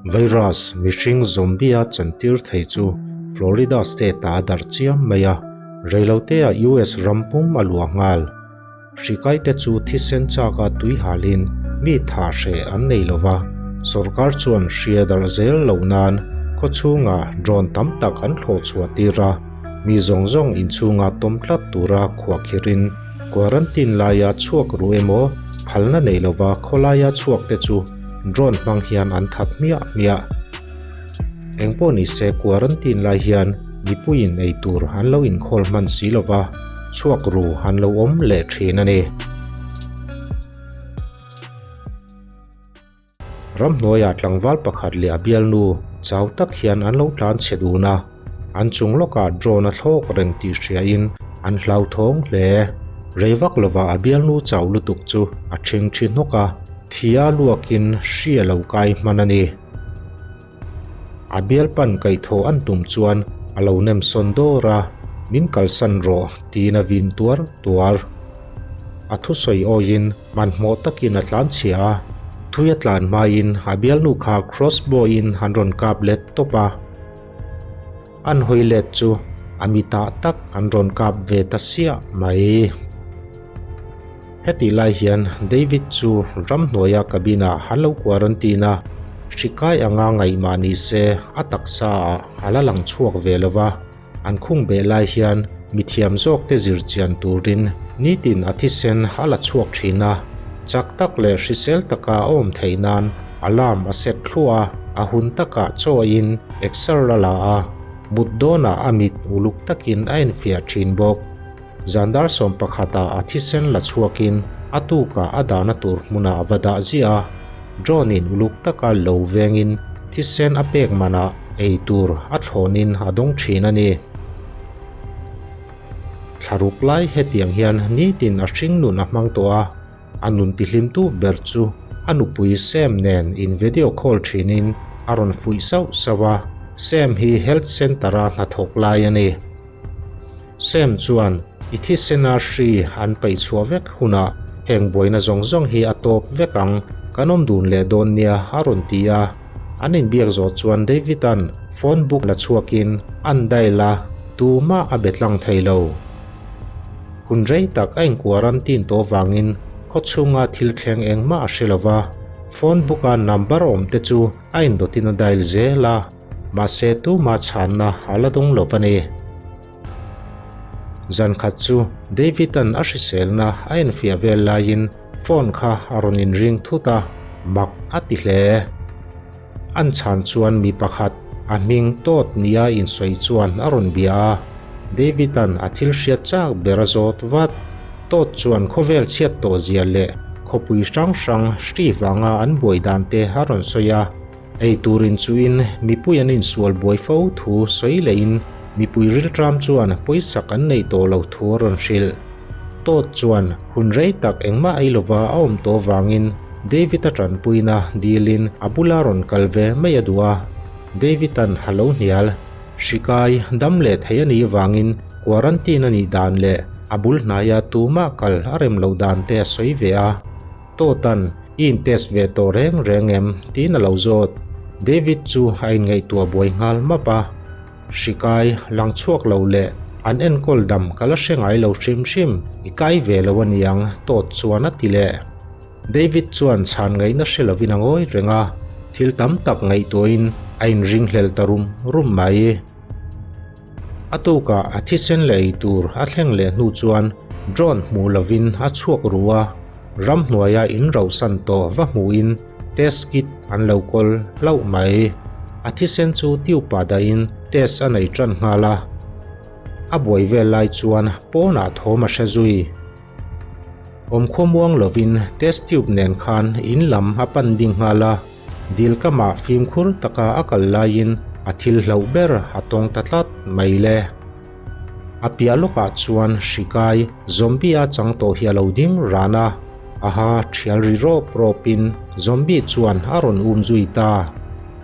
Virus mihring zombie-a chantir thei chu Florida state-ah a darh chiam mai a, reilote-ah US ram pum a luah nghal. Hri kaite chu thisen chaka tui halin mi tha hreh an nei lo va, sorkar chuan hria darh zel loh nan khaw chhungah drone tam tak an thlawh chhuah tir a, mi zawng zawng inchhunga tawm tlat tura khuahkhirhin quarantine laia chhuak ru emaw phalna nei lova khawlaia chhuak te chu drone hmang hian an that hmiah hmiah. Engpawh nise quarantine lai hian mipuiin eitur an lo inkhawl hman si lova chhuak ru an lo awm leh thin a ni. Ramhnuaiah tlangval pakhat leh a bialnu chau tak hian an lo tlan chhe dun a, an chung lawkah drone a thlawk reng tih hriain an hlauthawng hle. Rei vak lovah a bialnu chau lutuk chu a ṭhing ṭhi hnawk a, thia luakin hri a lo kai hman a ni. A bialpan kaihthawh an tum chuan a lo nem sawn dawr a, Min kalsan rawh tiin a vin tuar tuar. A thusawi awiin hmanhmawh takin a tlan chhia a, thui a tlan hmain a bialnu kha crossbow in an rawn kap let tawp a. An hawi let chu a mitah tak an rawn kap ve ta siah mai. Hetih lai hian David chu ramhnuaia cabin-ah an lo quarantine a, hri kai anga ngaihmah ni se a taksa ah a la lang chhuak ve lo va, an khung beh lai hian mithiam zawkte zir chian turin nitin a thisen a la chhuak thin a, chak tak leh hrisel taka a awm theih nan alarm a set thluah a, a hun takah chawiin exer a la a, mut dawnah a mit uluk takin a enfiah thin bawk. Zandar 11 ah a thisen la chhuakin a tukah a dahna tur hmunah a va dah ziah a, drone in uluk taka lo vengin thisen a pek manah ei tur a thlawnin a dawng thin a ni. Thlaruk lai hetiang hian nitin a hring nun a hmang tawh a, a nun tihlimtu ber chu a nupui Sam nen in video call thinin a rawn fuih sauh sauh a, Sam hi health centre a hnathawk lai a ni. Sam chuan, I thisena hri an paih chhuah vek hunah heng buaina zawng zawng hi a tawp vek ang, kan awm dun leh dawn nia a rawn ti a. An inbiak zawh chuan David-a'n phone book la chhuakin an dial a, tumah a be tlang thei lo. Hun rei tak a in-quarantine tawh vangin khaw chhunga thil thleng engmah a hre lo va, phone book-a number awmte chu a indawtin a dial zel a. Mahse tuma chhanna a la dawng lo va ni. Zan khat chu David-a'n a hriselna a enfiah vel laiin phone kha a rawn inring thut a, mak a ti hle. An chhan chuan mi pakhat a hming tawt nia insawi chuan a rawn bia a, David-a'n a thil hriat chak ber a zawt vat. Tawt chuan khawvel chhiat tawh zia leh khawpui hrang hrang hri vanga an buai dan te a rawn sawi a. Ei tur inchuhin mipui an insual buai fo thu sawi lehin mipui rilṭam chuan pawisak an neih tawh lo thu a rawn hrilh. Todd chuan hun rei tak engmah ei lova a awm tawh vangin David-a ṭanpuina dilin a bula rawn kal ve mai a duh a. David-a'n a lo hnial. Hri kai dam leh thei a nih vangin quarantine a nih dan leh a bul hnaia tumah kal a rem loh dan te a sawi ve a. Tawtan, I in test ve tawh reng reng em? tiin a lo zawt. David chu a inngaihtuah buai nghal map a. Hri kai, lang chhuak lo leh an enkawl dam ka la hre ngai lo hrim hrim, i kai ve lo a niang, Tawt chuan a ti leh. David chuan chhan ngaihna hre lovin a ngawi reng a, thil tam tak ngaihtuahin a inringhlel ta rum rum mai. A tukah a thisen leh ei tur a thleng leh hnu chuan drone hmuh lovin a chhuak ru a, ramhnuaia in rohsan tawh va hmuhin test kit an lo kawl hlauh mai. A thisen chu tube ah dahin test a nei tan nghal a, a buai vel lai chuan pawnah thawm a hre zui. Awmkhua muang lovin test tube nen khan in lam a pan ding nghal a, dil kamah fimkhur taka a kal laiin a thil hlauh ber a tawng ta tlat mai le. A piah lawkah chuan hri kai zombie a chang tawh hi a lo ding ran a, aha thial ri rawp rawpin zombie chuan a rawn um zui ta.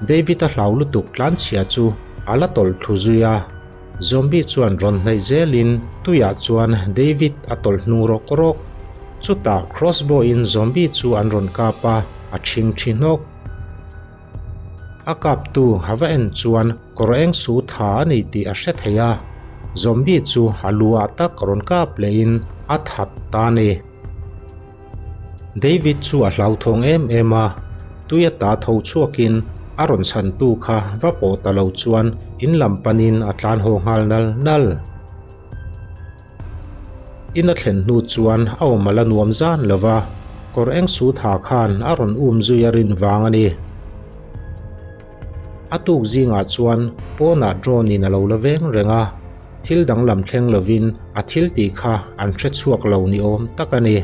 David-a hlau lutuk tlanchhia chu a la tawlh thlu zui a. Zombie chuan rawn hnaih zelin tuiah chuan David a tawlh hnung rawk rawk. Chutah crossbow in zombie chu an rawn kap a, a ṭhingṭhi hnawk. A kaptu a va en chuan kawr eng su tha a ni tih a hre thei a, zombie chu a lu ah tak rawn kap lehin a that ta a ni. David chu a hlauthawng em em a, tui a ta tho chhuakin a rawn chhantu kha va pawh ta lo chuan in lam panin a tlan haw nghal nal nal. In a thlen hnu chuan a awm a la nuam zan lo va, kawr eng sut ha khan a rawn um zui a rin vang a ni. A tuk zingah chuan pawnah drone in a lo la veng reng a, thil danglam thleng lovin a thil tih kha an hre chhuak lo ni awm tak a ni.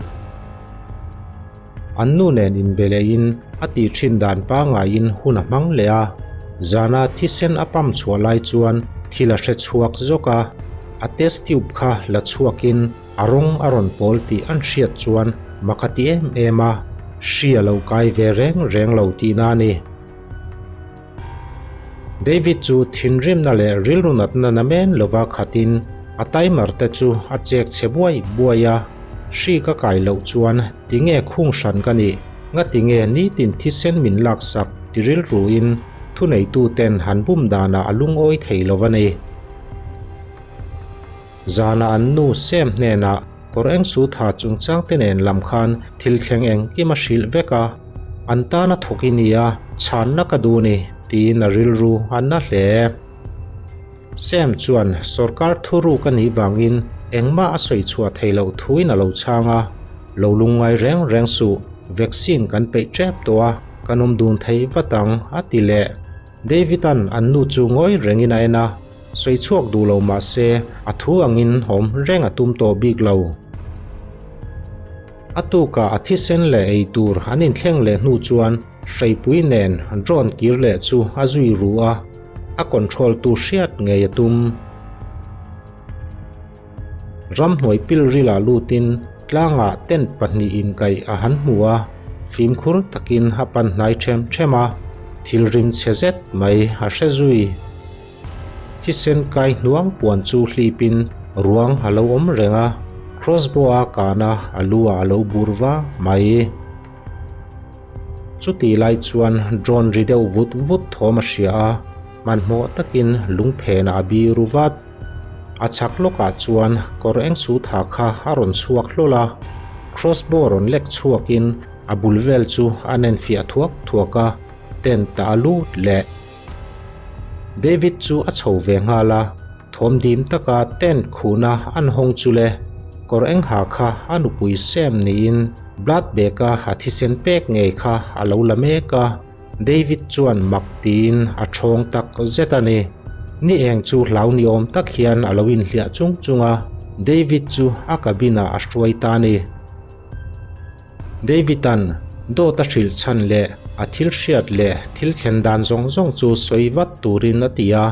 An nu nen inbe lehin a tih thin dan pangaiin hun a hmang leh a, zana thisen a pump chhuah lai chuan thil a hre chhuak zawk a, a test tube kha la chhuakin a rawng a rawn pawl tih an hriat chuan mak a ti em em a, hri a lo kai ve reng reng lo tihna a ni. David chu thinrimna leh rilru natna namen lova khatin a timer te chu a chek chhe buai buai a, hri ka kai loh chuan tinge khung hran ka nih, ngatinge nitin thisen min laksak ti rilruin thuneituten han bum danah a lungawi thei lo a ni. Zana an nu Sam hnenah kawr eng su tha chungchang te nen lam khan thil thleng engkim a hrilh vek a, an tana thawk i nia, chhanna ka duh ni tiin a rilru a na hle. Sam chuan sawrkar thuruk a nih vangin engmah a sawi chhuah theih loh thuin a lo chhang a, lo lungngai reng reng suh, vaccine kan peih tep tawh a, kan awm dun thei vat ang a ti leh. David-a'n an nu chu ngawi rengin a en a. Sawi chhuak duh lo mah se a thu angin awm reng a tum tawh bik lo. A tukah a thisen leh ei tur an inthleng leh hnu chuan hreipui nen drone kir leh chu a zui ru a, a control tu hriat ngei a tum. Ramhnuai pilril ah lutin tlangah tent pahnih inkaih a han hmu a, fimkhur takin a pan hnai ṭhem ṭhem a, thil rim chhe zet mai a hre zui. Thisen kai hnuang puan chu hlipin ruang a lo awm reng a, crossbow a kana a lu ah a lo bur va mai. Chutih lai chuan drone ri deuh vut vut thawm a hria a, hmanhmawh takin lungphenah a biru vat. A chhak lawkah chuan kawr eng sut ha kha a rawn chhuak hlawl a, crossbow rawn lek chhuakin a bul vel chu a nen fiah thuak thuak a, tent ah a lut leh. David chu a chho ve nghal a, thawm dim taka tent khuhna an hawng chu le, kawr eng ha kha a nupui Sam niin blood bag a a thisen pek ngei kha a lo la mek a, David chuan mak tiin a thawng tak zet a ni. Ni eng chu hlau ni awm tak hian a lo inhliah chung chung a, David chu a cabin ah a hruai ta a ni. David-a'n dawt a hrilh chhan leh a thil hriat leh thil thlen dan zawng zawng chu sawi vat turin a ti a.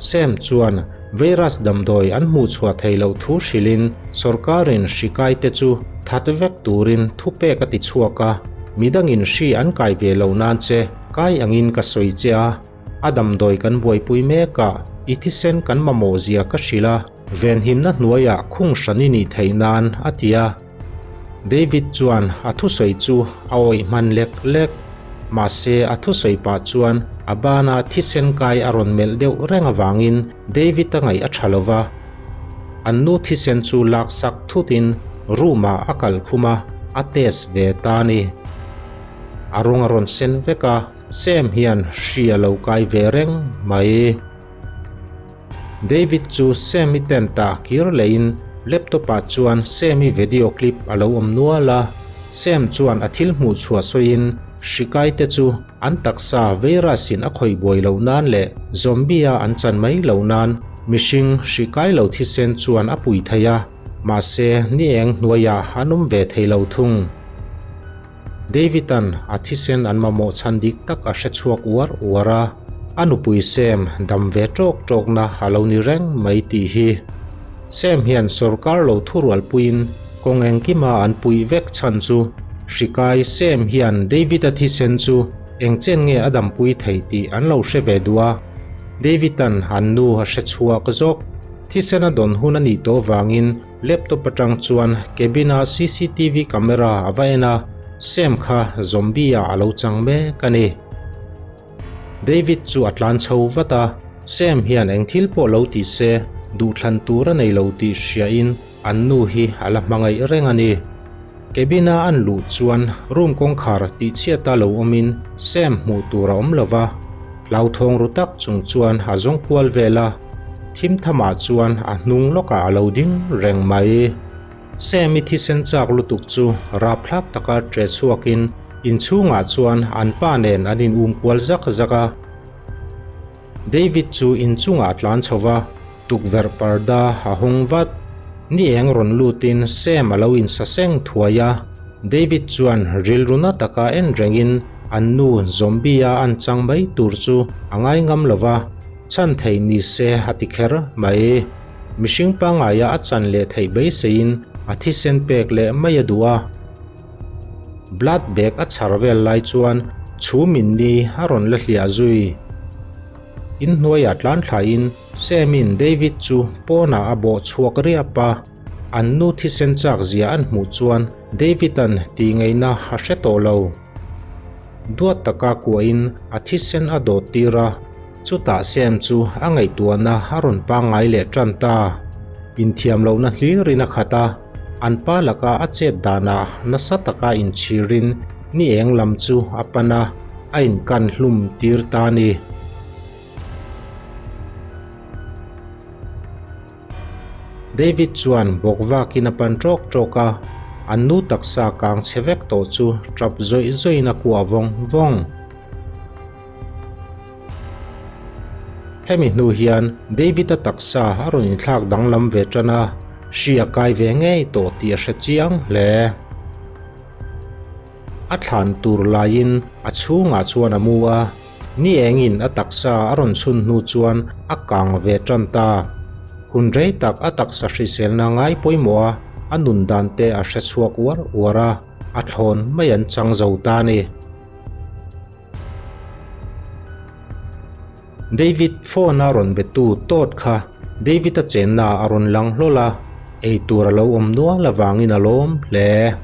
Sam chuan virus damdawi an hmuh chhuah thei loh thu hrilhin sawrkarin hri kaite chu that vek turin thupek a ti chhuak a, midangin hri an kai ve lo nan che kai angin ka sawi che a, a damdawi kan buaipui mek a, i thisen kan mamawh zia ka hrilh a, venhimna hnuaiah khung hran i nih theih nan a ti a. David chuan a thusawi chu a awih hman lek lek. Mahse a thusawi pah chuan a bana thisen kai a rawn melh deuh reng avangin David a ngaih a tha lo va. An nu thisen chu lak sak thutin room ah a kal khum a, a test ve ta a ni. A rawng a rawn sen vek a, Sam hian hri a lo kai ve reng mai. David chu Sammy tent ah kir lehin laptop ah chuan Sammy video clip a lo awm nual a. Sam chuan a thil hmuh chhuah sawiin hri kai te chu an taksa virus in a khawih buai loh nan leh zombie a an chan mai loh nan mihring hri kai lo thisen chuan a pui thei a, mahse ni eng hnuaiah an awm ve thei lo thung. David-a'n a thisen an mamawh chhan dik tak a hre chhuak uar uar a, a nupui Sam dam ve ṭawk ṭawkna a lo ni reng mai tih hi. Sam hian sawrkar lo thurualpuiin kawng engkima an puih vek chhan chu hrikai Sam hian David-a thisen chu eng chen nge a dampui theih tih an lo hre ve duh a, David-a'n an nu a hre chhuak zawk. Thisen a dawn hun a nih tawh vangin laptop atang chuan cabin-a cctv camera a va en a, Sam kha zombie-ah a lo chang mek a ni. David chu a tlan chho vat a, Sam hian eng thil pawh lo ti se duhthlan tur a nei lo tih hriain an nu hi a la hmangaih reng a ni. Cabin-a an luh chuan room kawngkhar tihchhiata lo awmin Sam hmuh tur a awm lo va, hlauthawng ru tak chung chuan a zawng kual vel a, thim thamah chuan a hnung lawkah a lo ding reng mai. Sam i thisen chak lutuk chu rapthlak taka ṭe chhuakin inchhungah chuan an pa nen an in um kual zak zak a. David chu inchungah a tlan chho va, tukverh parda a hawng vat. Ni eng rawn lutin Sam a lo insa seng thuai a, David chuan rilru na taka en rengin an nu zombie-a an chang mai tur chu a ngai ngam lo va, chhan theih ni se a ti kher mai. Mihring pangaia a chan leh theih beiseiin a thisen pek leh mai a duh a. Blood bag a chhar vel lai chuan chhumin ni a rawn la hliah zui. Inhnuaiah tlan thlain Sam-in David chu pawnah a bawh chhuak riap a. An nu thisen chak zia an hmuh chuan David-a'n tihngaihna a hre tawh lo. Duat taka kuahin a thisen a dawt tir a. Chutah Sam chu a ngaihtuahna a rawn pangngai leh tan ta. Inthiam lohna hlirin a khat a, an pa laka a chet danah nasa taka inchhirin ni eng lam chu a pan a, a inkan hlum tir ta a ni. David chuan bawk vakin a pan ṭawk ṭawk a, an nu taksa kang chhe vek tawh chu ṭap zawih zawihin a kuah vawng vawng. Hemi hnu hian David-a taksa a rawn inthlak danglam ve ṭan a, hri a kai ve ngei tawh tih a hre chiang hle. A thlan tur laiin a chhungah chuan a mu a, ni engin a taksa a rawn chhun hnu chuan a kang ve tan ta. Hun rei tak a taksa hriselna ngai pawimawh a, a nun dan te a hre chhuak uar uar a, a thlawn mai an chang zo ta a ni. David phone a rawn be tu tawt kha David a chenna a rawn lang hlawl a, ei tur a lo awm nual avangin a lawm hle.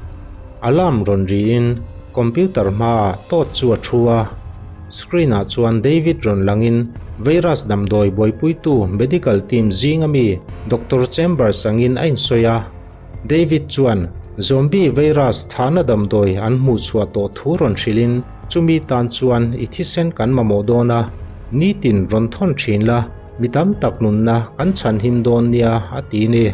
Alarm rawn riin computer hmaah tawt chu a thu a, screen ah chuan David rawn langin virus damdawi buaipuitu medical team zing ami Doctor Chambers angin a insawi a. David chuan zombie virus thahna damdawi an hmuh chhuah tawh thu rawn hrilhin chumi tan chuan i thisen kan mamawh dawn a, nitin rawn thawn thin la, mi tam tak nunna kan chhanhim dawn nia a ti ni.